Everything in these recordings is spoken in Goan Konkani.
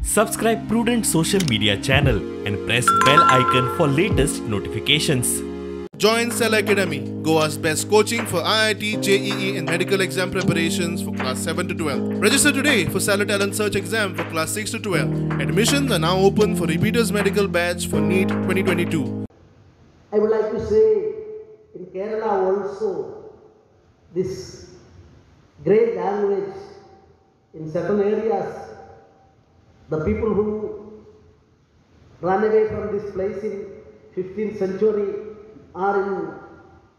Subscribe Prudent Social Media channel and press bell icon for latest notifications. Join Cell Academy, Goa's best coaching for IIT, JEE and medical exam preparations for class 7 to 12. Register today for Cellar Talent Search exam for class 6 to 12. Admissions are now open for repeaters medical batch for NEET 2022. I would like to say in Kerala also, this great language in certain areas, the people who ran away from this place in 15th century are in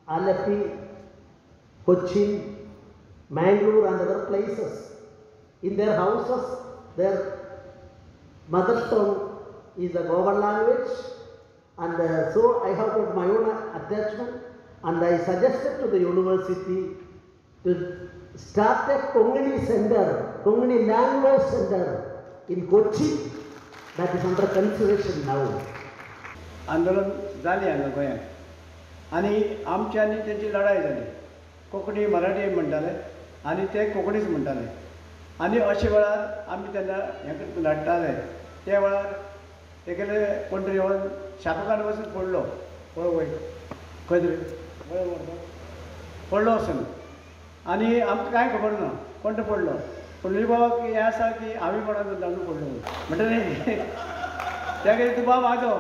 Alleppey, Cochin, Mangalore and other places. In their houses, their mother tongue is the Goan language, and so I have got my own attachment, and I suggested to the university to start a Konkani center, Konkani language center in Kochi, that is under consideration now. आंदोलन जालें हांगा गोंयांत आनी आमची आनी तेंची लढाय जाली. कोंकणी मराठी म्हणटाले आनी ते कोंकणीच म्हणटाले आनी अशे वेळार आमी तेन्ना हें लढटाले. त्या वेळार तेगेले कोण तरी येवन शापकान वचून पडलो, पळय खंय तरी पडलो वचून, आनी आमकां कांय खबर ना कोण तो पडलो. पूण बाबा हें आसा की आमी कोणाक दांडू पडलो म्हणटकीर तेगेले तूं बाब आजो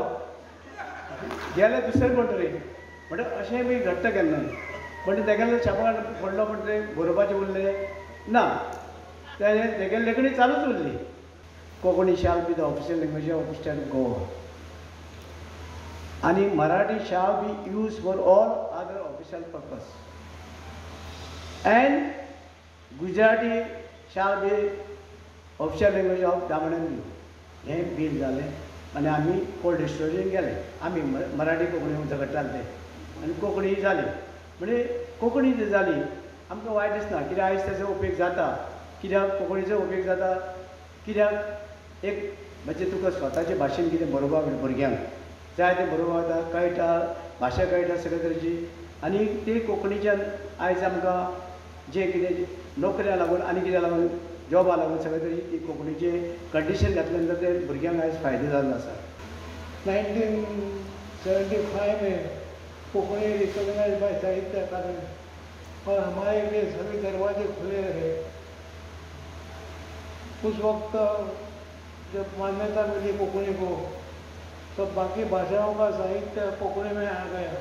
गेले दुसरे कोण तरी म्हणटा अशें बी घडटा केन्ना. पण तेगेले छापान पडलो पण ते बरोवपाचें उरलें ना, तेगेले लेखणी चालूच उरली. Konkani shall be the official language of state Goa आनी Marathi shall be use for all other official purpose and Gujarati shall be official language of Daman and Diu. हें बील जालें आनी आमी कोल्ड स्टोरेजीन गेले. आमी मराठी कोंकणी झगडटाले ते आनी कोंकणी जाली. म्हणजे कोंकणी जी जाली आमकां वायट दिसना, कित्याक आयज तेजो उपेग जाता, कित्याक कोंकणीचो उपेग जाता, कित्याक एक म्हणजे तुका स्वताचे भाशेन कितें बरोवपाक मेळटा, भुरग्यांक जाय तें बरोवपाक जाता, कळटा, भाशा कळटा सगळे तरेची. आनी ते कोंकणीच्यान आयज आमकां जें कितें नोकऱ्या लागून आनी कित्याक लागून जॉबा लागून सगळे तरेची ती कोंकणीचें कंडिशन घातल्या नंतर ते भुरग्यांक आयज फायदे जाल्लो आसा. 1975 में कोंकणी रिकॉग्नाइज बाय साहित्य अकादमी और हमारे लिए सभी दरवाजे खुले रहे. उस वक्त जब मान्यता मिली कोंकणी को, तब बाकी भाषाओं का साहित्य कोंकणी में आ गया.